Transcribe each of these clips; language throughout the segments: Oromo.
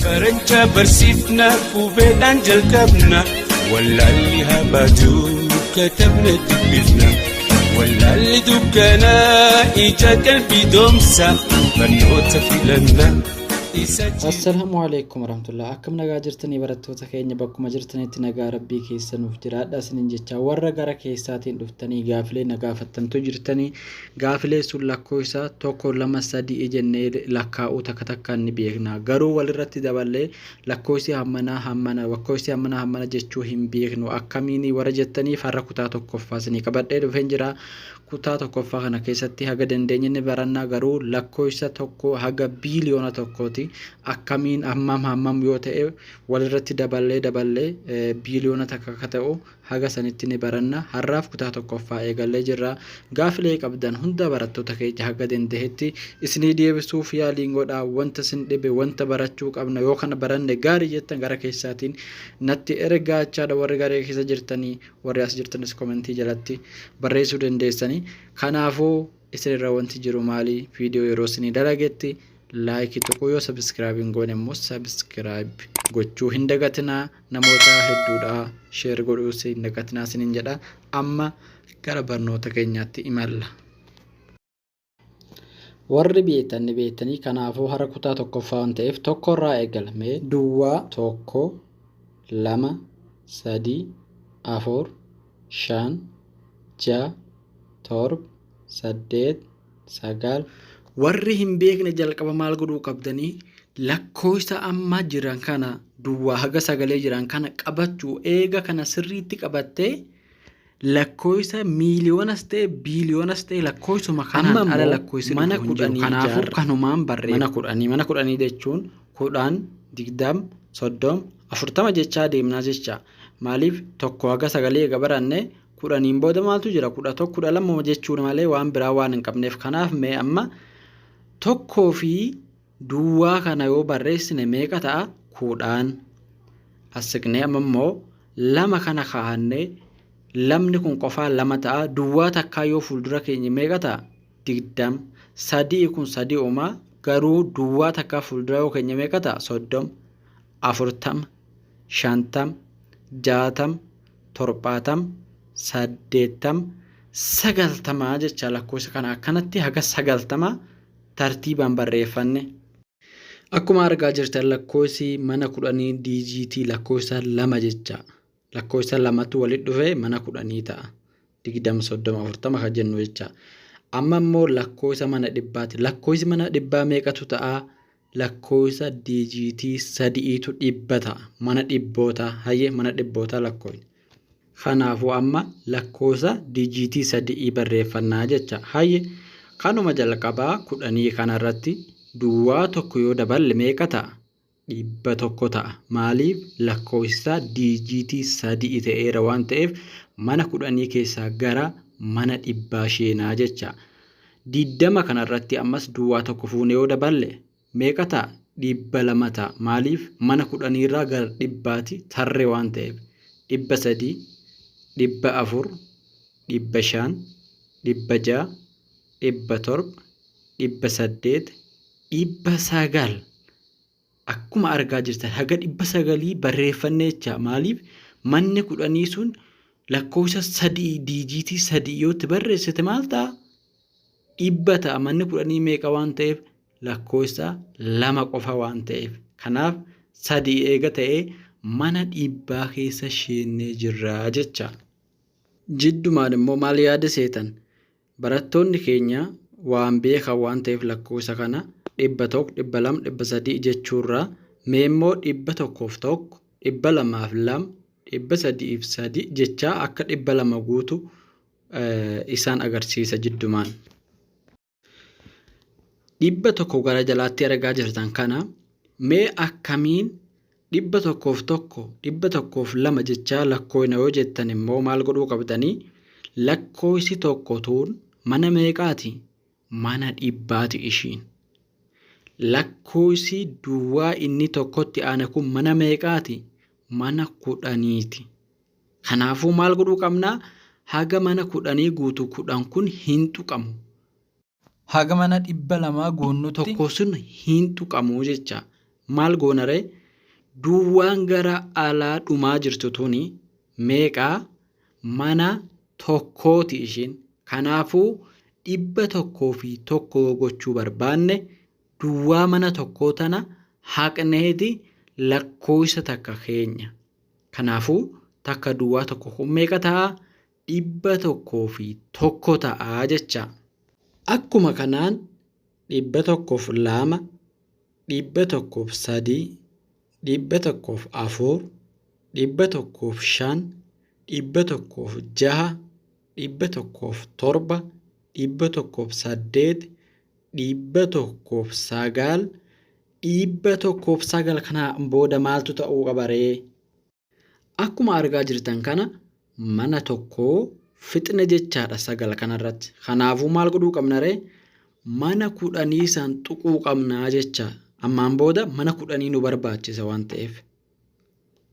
Barachaa barsiifna, qubeedhaan jalqabna. Wallaalli haa baatu, katabna, dubbifna. Wallaalli dukkanaa ija qalbii doomsa, barnoota filanna. Isa Assalaamu alaikum warahmatullah. Akkam nagaa jirtanii barattoota keenya? Bakkuma jirtanitti nagaa rabbii keessa nuuf jiraadha isinin jecha, warra gara keessaatiin dhuftanii gaafilee na gaafattantu jirtanii, gaafilee sun lakkoofsa tokko, lama, sadii jennee lakkaa'uu takka takkaan ni beekna, garuu walirratti daballee lakkoofsi hammanaa hammana, lakkoofsi hammanaa hammana jechuu hin beeknu. Akkamiin warra jettaniif har'a kutaa tokkoffaa isinii qabadhee dhufeen jira. Kutaa tokkoffaa kana keessatti haga dandeenye ni barannaa, garuu lakkoofsa 1 haga biiliyoona 1ti akkamiin hammam hammam yoo ta'e walirratti daballee daballee biiliyoona 1 akka ta'u haga sanitti ni baranna. Har'aaf kutaa tokkoffaa eegallee jirra. Gaafilee qabdan hunda barattoota keenya haga danda'etti isinii deebisuuf yaaliin godha. Wanta isin dhibe, wanta barachuu qabna yoo kana baranne gaarii jettan gara keessaatiin natti ergaa jechaadha. Warri garee keessa jirtanii, warri as jirtanis komentii jalatti barreessuu dandeessanii. Kanaafuu isinirra wanti jiru maali? Viidiyoo yeroo isinii dalagetti like tuquu, yoo subscribe hin goone immoo subscribe gochuu hin dagatinaa, namoota hedduudha share godhuus hin dagatinaa isiniin jedha. Amma gara barnoota keenyaatti imalla. Warri beektan ni beektanii. Kanaafuu hara kutaa tokkoffaa waan ta'eef tokkorraa eegalame. Duwwaa 1, 2, 3, 4, 5, 6, 7, 8, 9. Warri hin beekne jalqaba maal godhuu qabdanii? Lakkoofsa amma jiran kana, duwwaa haga sagalee jiran kana qabachuu. Eega kana sirriitti qabattee lakkoofsa miiliyoonas ta'e biiliyoonas ta'e lakkoofsuma kanaan Amma ala immoo lakkoofsi mana dhufu hin jiru. 10 Kanaafuu ijaarra. kanumaan barreeffa. Mana 10. Mana 10 jechuun 10, 20, 30, 40 jechaa deemnaa jecha. Maaliif? Tokko haga sagalee eega baranne 10n booda maaltu jira? 11, 12 jechuudha malee waan biraa waan hin qabneef. Kanaaf mee amma tokkoo fi duwwaa kana yoo barreessine meeqa ta'a? 10. As siqnee amma immoo lama kana kaa'annee lamni kun qofaa lama ta'a. Duwwaa takkaa yoo fuuldura keenya meeqa ta'a? 20. Sadii kun sadii uumaa, garuu duwwaa takkaa fuuldura yoo keenya meeqa ta'a? 30, 40, 50, 60, 70, 80, 90 jecha. Lakkoofsa kana akkanatti haga 90 tartiibaan barreeffanne. Akkuma argaa jirtan lakkoofsi mana 10 diijiitii lakkoofsa lama jecha. Lakkoofsa lamatu walitti dhufee mana 10 ta'a. 20, 30, 40 kan jennu jecha. Amma immoo lakkoofsa mana dhibbaati. Lakkoofsi mana dhibbaa meeqatu ta'a? Lakkoofsa diijiitii sadiitu dhibba ta'a. Mana dhibbootaa. Hayyee, mana dhibbootaa lakkoofne. Kanaafuu amma lakkoofsa diijiitii sadii barreeffannaa jecha. Hayyee, kanuma jalqabaa 10 kanarratti duwwaa tokko yoo daballe meeqa ta'a? 100 ta'a. Maaliif? Lakkoofsa diijiitii sadii ta'eera waan ta'eef mana 10 keessaa gara mana dhibbaa sheenaa jecha. 20 kanarratti ammas duwwaa tokko fuune yoo daballe meeqa ta'a? 200 ta'a. Maaliif? Mana 10rraa gara dhibbaati tarree waan ta'eef. 300, 400, 500, 600, 700, 800, 900. Akkuma argaa jirtan haga 900 barreeffannee jecha. Maaliif? Manni 10 sun lakkoofsa sadii, diijiitii sadii yoo itti barreessite maal ta'a? 100 ta'a. Manni 10 meeqa waan ta'eef? Lakkoofsa lama qofa waan ta'eef. Kanaaf sadii eega ta'ee mana dhibbaa keessa sheennee jirra jecha. Jiddumaan immoo maal yaada seetan? Barattoonni keenya waan beekan waan ta'eef lakkoofsa kana 100, 200, 300 jechuurraa mee immoo 101, 202, 303 jechaa akka 200 guutu isaan agarsiisa jiddumaan. 100 gara jalaatti argaa jirtan kana mee akkamiin 101, 102 jechaa lakkoofna yoo jettan immoo maal godhuu qabdanii? Lakkoofsi tokko tuun mana meeqaati? Mana dhibbaati ishiin. Lakkoofsi duwwaa inni tokkotti aane kun mana meeqaati? Mana 10ti. Kanaafuu maal godhuu qabnaa? Haga mana 10 guutu 10 kun hin tuqamu. Haga mana 200 guunnutti tokko sun hin tuqamu jecha. Maal goona ree? Duwwaan gara alaa dhumaa jirtu tuni meeqaa? Mana tokkooti ishiin. Kanaafuu 101 yoo gochuu barbaanne duwwaa mana tokkoo tana haqneeti lakkoofsa takka keenya. Kanaafuu takka duwwaa tokko kun meeqa ta'a? 101 ta'a jecha. Akkuma kanaan 102, 103, 104, 105, 106, 107, 108, 109, 109 kana booda maaltu ta'uu qaba ree? Akkuma argaa jirtan kana mana tokko fixne jechaadha sagal kanarratti. Kanaafuu maal godhuu qabna ree? Mana kudhanii san tuquu qabnaa jecha. Ammaan booda mana kudhanii nu barbaachisa waan ta'eef.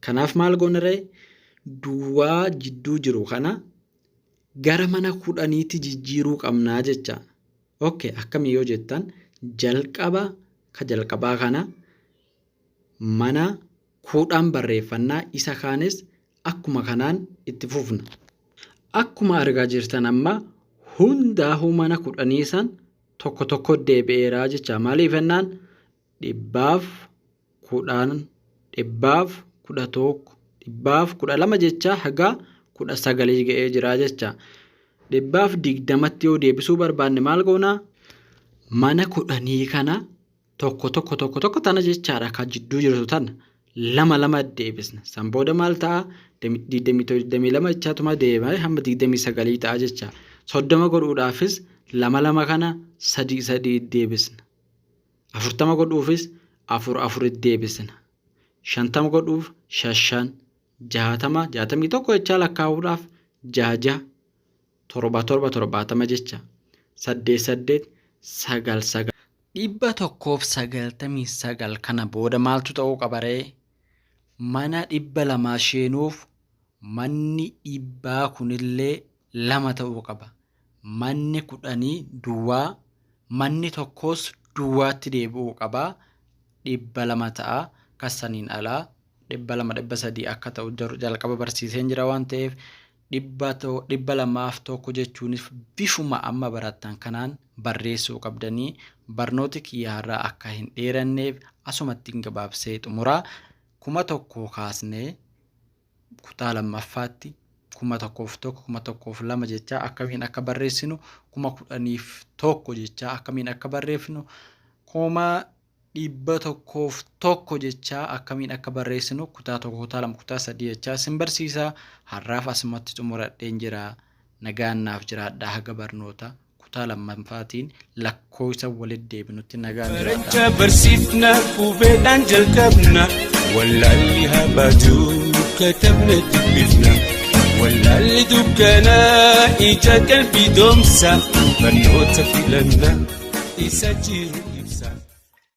Kanaaf maal goona ree? Duwwaa jidduu jiru kana gara mana kudhaniitti jijjiiruu qabnaa jecha. Okay, akkamii yoo jettan jalqaba ka jalqabaa kana mana 10 barreeffannaa isa kaanis akkuma kanaan itti fufna. Akkuma argaa jirtan amma hundaahuu mana kudhanii san tokko tokko deebi'eera jecha. Maaliif jennaan 110, 111, 112 jecha haga 19 ga'ee jira jecha. 120tti yoo deebisuu barbaanne maal goona? Mana kudhanii kana tokko tokko tokko tokko tana jechaadha kan jidduu jirtu tana lama lama deebisna. San booda maal ta'a? 22 jechaatuma deema hamma 29 ta'a jecha. 30 godhuudhaafis lama lama kana sadii sadii deebisna. 40 godhuufis afur afur deebisna. 50 godhuuf shan shan, 60 61 jechaa lakkaa'uudhaaf jaha jaha, torba torba 70 jecha, saddeet saddeet sagal sagal. 199 kana booda maaltu ta'uu qaba ree? Mana 200 sheenuuf manni dhibbaa kunillee lama ta'uu qaba. Manni kudhanii duwwaa, manni tokkoos duwwaatti deebi'uu qaba. 200 ta'a. Kassaniin alaa 200 300 akka ta'u jalqaba barsiiseen jira waan ta'eef 201 jechuunis bifuma amma barattan kanaan barreessuu qabdanii barnooti kiyya har'aa akka hin dheeranneef asumattiin gabaabsee xumura. 1000 kaasnee kutaa lammaffaatti 1001, 1002 jechaa akkamiin akka barreessinu, 10,001 jechaa akkamiin akka barreeffnu, 100,001 jechaa akkamiin akka barreessinu kutaa tokko, kutaa lama, kutaa sadii jechaa isin barsiisa. Har'aaf asumatti xumuradheen jira. Nagaan naaf jiraadhaa haga barnoota kutaa lammaffaatiin lakkoofsa walitti deebinutti nagaan jiraadhaa. Barachaa barsiifna qubeedhaan jalqabna wallaalli haa baatu katabna dubbifna wallaalli dukkanaa ija qalbii doomsa barnoota filanna isa jiru.